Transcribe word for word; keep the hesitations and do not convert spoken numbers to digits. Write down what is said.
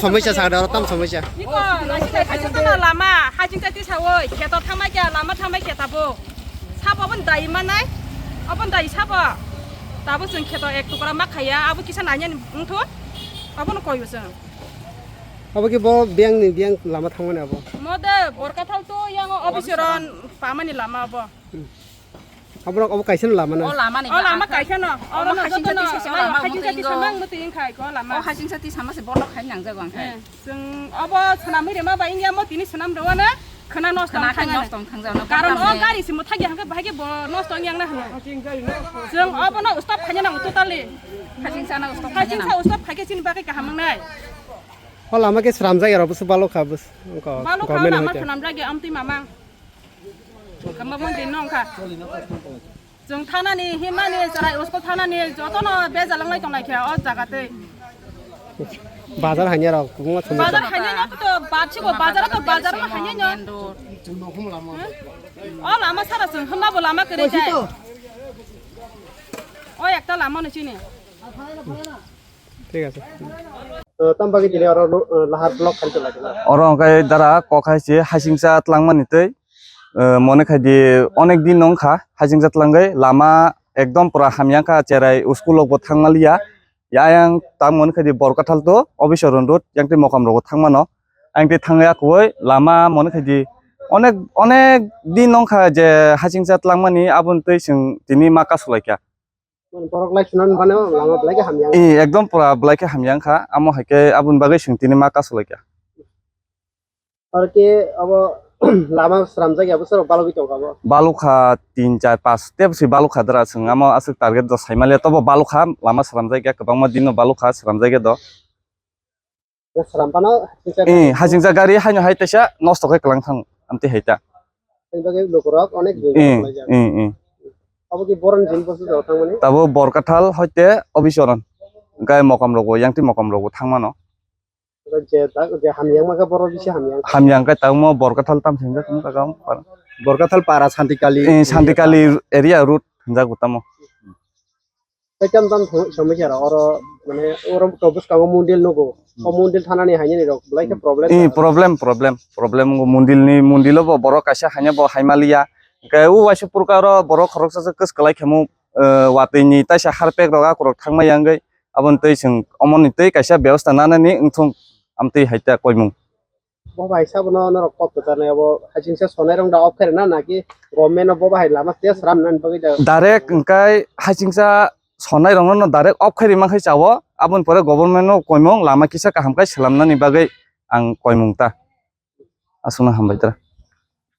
Somosya sa da, tam somosya. Iko, nasi dai kaisa tana lama, hajing tati sawo, kheto thamai kya, lama thamai kya tabo. Sabo abon dai manai, abon dai sabo. Tabo sung kheto ek tukra ma khaya, abo kisa nanya ni ungtho, abo no koyo sung. Abo ki bo biyang ni biyang lama thangmani abo. Mode Borkathal to yang office ron pamani lama abo. Abono obo kaisa no lama na. O lama ni. O lama kaisa no. Oro no joto no. Hajing sati samang muti ingkhai ko lama. O hajing sati sama se borok khai nang jago ang khai. Sung obo sanam ri ma ba ingya mo tini sanam ro na khana nosto khana khai thangna. Nosto thang jago. Karon o gari simo thagi hangke bahai ke bo nosto yang na hano. Sung obo no stop khanya na totally. Hajing sana stop khanya na. Hajing sa stop khai ke sini bakai kaham nai. O lama ke sramjak ya, bus balok kha bus. Balok kha government lama hoite. Sramjak ya amti mamang. Kama mon din nong kha. Jung thanani himani charai usko thanani jotono bejalang lai tonglai kha o jaga tei. Bazar hanya rok kubungo thangwi. Bazar hanya no to bachi bo bazar to bazar no hanya no. O lama sara sung hama bo lama kere jai. O ekta lama no chini. Thik ache. Tam bagwi tini oro, uh, lahar block khaina lai. Oro hwnkhe dara kok hai se hasingcha tlangmani tei, uh, mone khai di onek din wngkha hasingcha tlangwi lama ekdom pura hamya wngkha, cherai school rokbo thangmaliya. Ayang tam mone khai di Borkathal to Officer Road yang tei Mokam rogo thangmano. Ayang tei thangwi akwui lama mone khai di onek, onek din wngkha je hasingcha tlangmani, aboni tei chwng tini ma kasulaikha. Borok lai sunan bano lama belai khe hamya. Eh, ekdom pura belai khe hamya wngkha. Amo hai khe aboni bagwi chwng tini ma kasulaikha. Aro khe abo lama sramjak ya, bwsarok balogwi tongkha bo? Balokha tin, char, panch tei bwswi balokha dara chwng. Amo aswk target do saimaliya, tobo balokha, lama sramjak ya, kwbangma dino balokha, sramjak ya do. Sram phano, eh, hasingcha gari haino hai teisa nosto khe kwlang thang amtwi hai ta. Ani bagwi lukurok onek jora kwlaijak. Eh, eh. Abo ki boron jin bosu jora thangmani? Tabo Borkathal hoite Obichoron. Gai Mokam rogo, yang twi Mokam rogo thangmano. Je ta, je hamyang ma khe borok bisi hamyang. Hamyang khe tamo Borkathal tam singjak tamo kaka. Borkathal para Santikali. Eh, Santikali area road hinjak bo tamo. Tei tam tam thang-, thangwi khe oro, mane, oro to bwskango mondil nugo. O mondil thanani hainani rok belai khe problem. Eh, problem, problem, problem wngkha mondil ni, mondil o bo borok kaisa haino bo haimaliya. Hwnkhe o waisa purka oro borok khoroksa se kwswk kwlai khe mo, eh, watwi ni taisa harpek rok akorok thangma yangwi aboni twi chwng omoni twi kaisa bebosta nanani wngthung amtwi hai ta koimung. Bo bai sabono norok kok kwcharnai abo hasingcha sonai rok da off khairina naki government o bo bahai lama tei sram nani bagwi da? Direct hwnkhe hasingcha sonai rokno no direct off khairi mankhai chao, aboni pore government no koimung lama kisa kaham khai slamnani bagwi ang koimung ta. Aswkno hambai tra.